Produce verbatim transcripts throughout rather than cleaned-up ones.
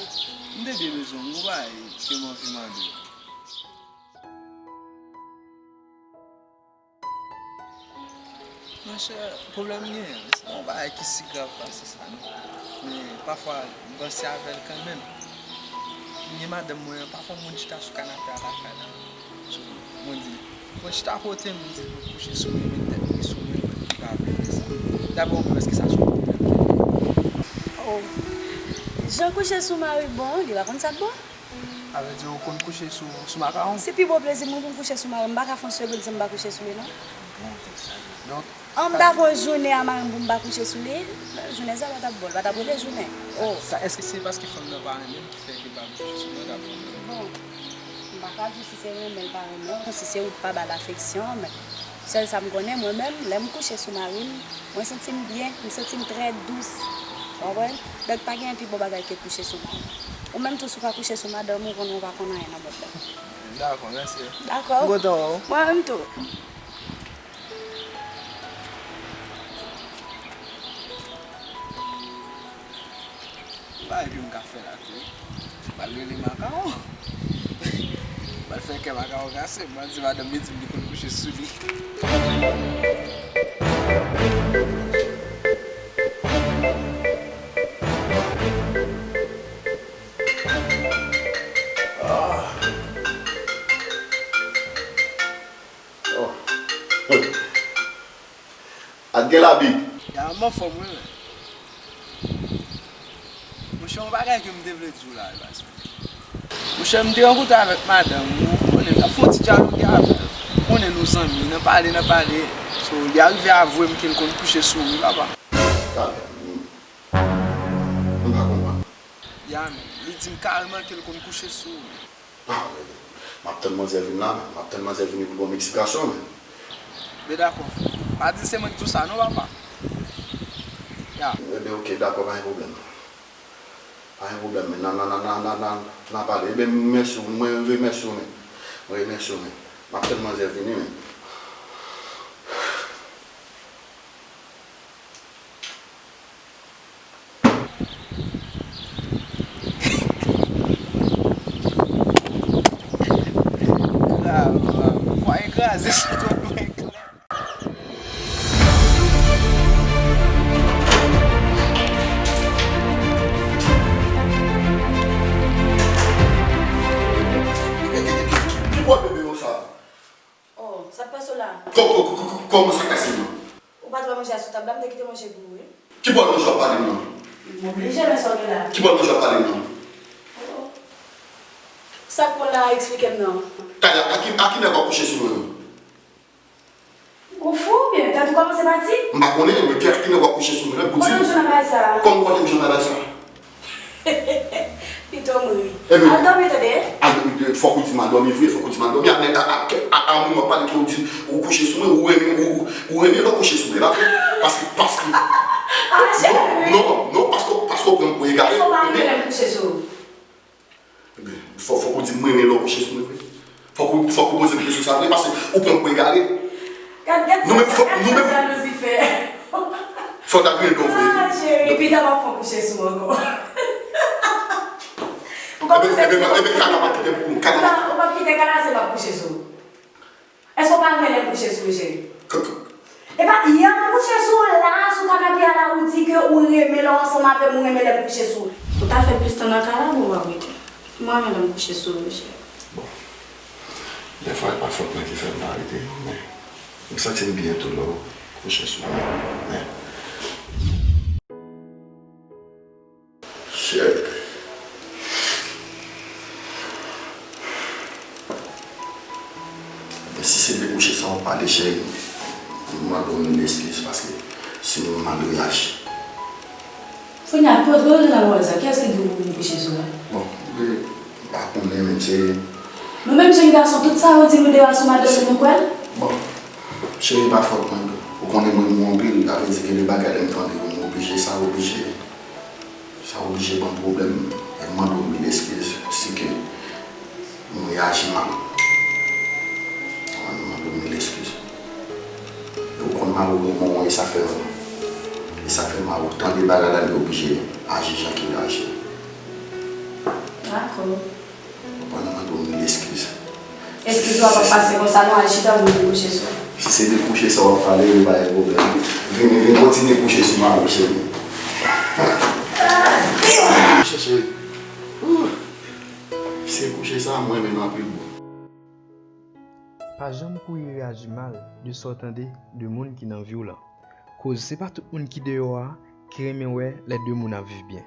M te byen bezwen w, gon bagay ke m anvi mande w. Monchè, pwoblèm m genyen an, se pa yon bagay ki si grav pase sa, non. Men, pafwa, m panse avè l kanmenm. M gen madanm mwen an, pafwa m konn chita sou kanape a lakay la. So, mwen di, mwen chita kote m, m di, mwen kouche sou mwen, met tèt mwen sou mwen, mwen ki pa vle fè sa. Daprè w menm, èske sa se yon pwoblèm? Oh. Jan kouche sou mari bon, li pa konn sa k bon. Sa vle di ou konn kouche sou, sou makawon? Se pi gwo plezi m pou m kouche sou mari m. M pa ka fè yon segond san m pa kouche sou li, non. Bon, tèt chaje. Donk, an m ta fè yon jounen a mari m pou m pa kouche sou li, jounen sa pa t ap bon, l pa t ap rele jounen. Oh. Sa, èske se paske fanm nan pa renmen l ki fè ke l pa vle kouche sou mwen, daprè w menm? Bon, m pa ka di w si se renmen l pa renmen w, si se ou k pa ba l afeksyon, men sèl sa m konnen, mwen menm, lè m kouche sou mari m, mwen santi m byen, m santi m trè dous. Ou konprann? Donk, pa gen pi bon bagay ke kouche sou mari. Ou menm tou, si w pa kouche sou madanm ou, konnen w pa konn anyen nan mond lan. Dakò, mèsi. Dakò. M kontan wè w. Mwen menm tou. Bagay ke m ka fè la tou. M al rele makawon. M al fè kè makawon kase. M al di madanm li di m li konn kouche sou li. Ah. Oh. Al gen labi. Ya, m anfòm, wi, men. Monchè, yon bagay ke m te vle di w la, e pa sa. Monchè, m te rankontre avèk madanm ou, ou konnen, n ap fè yon ti dyaloge avè l. Ou konnen nou zanmi, nan pale, nan pale. So, li arive avwe m ke l konn kouche sou ou, wi, papa. Talè, m, m pa konprann. Ya, men, li di m kareman ke l konn kouche sou ou. Ah, men, m ap tann manzè vin la, men. M ap tann manzè vini pou l ban m eksplikasyon, men. Ben dakò. Pa di se mwen ki di w sa non, papa. Ya. Eben, oke, dakò, pa gen pwoblèm. Pa gen pwoblèm, men. N a, n a, n a pale. Eben, mèsi, mwen remèsye w, men. Mwen remèsye w, men. M ap tann manzè vini, men. Fwaye kraze sou kò mwen klè. Ki bò bebe yo sa? Oh, sa k pase w la? Kò-, kò-, kò-, kò-, kòman sa k pase w la? Ou pa t wè manje a sou tab la, m te kite manje pou ou, wi. Ki bò manje w ap pale m nan? M oblije, men sa w gen la. Ki bò manje w ap pale m nan? Oh. Sa k pran la, eksplike m non. Kay la, a ki, a ki nèg w ap kouche sou mwen? Ou fou oubyen? Tèt ou kòmanse pati? M pa konnen, men ki, a ki nèg w ap kouche sou mwen pou di m. Konbyen jou n ap bay sa? Kòm konbyen jou n ap bay sa? Pito m ri. Al dòmi, tande. Al, fòk ou di m al dòmi vre, fòk ou di m al dòmi. A, nèg a, a, a, a moun w ap pale ke ou di ou kouche sou mwen, ou renmen, ou, ou, ou renmen lè w kouche sou mwen, e pa vre? Paske, paske. Ah, cheri. Non, non, non, paske, paske ou pran m pou egare. Èske w pa renmen lè m kouche sou ou? Ebyen, fò, fòk ou di m renmen lè w kouche sou mwen vre. Fòk ou, fòk ou poze m kesyon sa vre, paske ou pran m pou egare. Gad, gad sa, gad sa jalouzi fè. Fò w ta kriye non vre. Ah, cheri, pita m ap fè w kouche sou mwen ankò. Ou kòmanse. Ebyen, ebyen, ebyen, kala m ap kite pou ou. Kala. Non, ou p ap kite kala, se m ap kouche sou ou. Èske w pa renmen lè m kouche sou ou, cheri? K-, k-, Epa, yè m kouche sou ou la, sou kanape a la, ou di ke ou renmen lè w ansanm avè m, ou renmen lè m kouche sou ou. Ou ta fè plis tan nan kay la, bon, w ap rete. Mwen renmen lè m kouche sou ou, cheri. Bon. Dèfwa, e pa fòt mwen ki fè m pa rete, men m santi m byen tou lè w kouche sou mwen, men. Cheri. Men si se de kouche sa w ap pale, cheri, m mande w mil eskiz paske si m mal reyaji. Kounye a, kote w jwenn wè sa? Kiyès ki di w pou m kouche sou mwen? Bon, m pa konnen, men se. Nou menm jenn gason, tout sa yo di nou deyò a sou madanm nou, nou kwè l? Bon, cheri, pa fòt mwen tou. Ou konnen mwen gou anpil, sa vle di gen de bagay lè m tande yo, m oblije, sa oblije. Sa oblije ban m pwoblèm, e m mande w mil eskiz si ke m reyaji mal. Mwen mande w mil eskiz. E ou konn mari w gen bon, e sa fè, e sa fè mari w tande bagay la, li oblije aji jan ke li aji. Dakò. Ou pa nan mande w mil eskiz. Eskiz ou a pa pase konsa non, al chita ou vin kouche sou. Si se de kouche sa w ap pale, wi, pa gen pwoblèm. Vin, vin kontinye kouche sou mari w, cheri. Cheri. Se kouche sa, mwen menm anpil bon. Pa janm kouri reyaji mal de sa w tande de moun ki nan vi w lan. Koz se pa tout moun ki deyò a ki renmen wè lè de moun ap viv byen.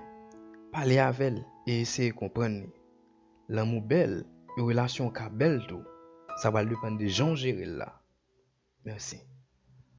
Pale avè l e eseye konprann li. Lanmou bèl e relasyon w ka bèl tou. Sa pral depann de jan w jere l la. Mèsi.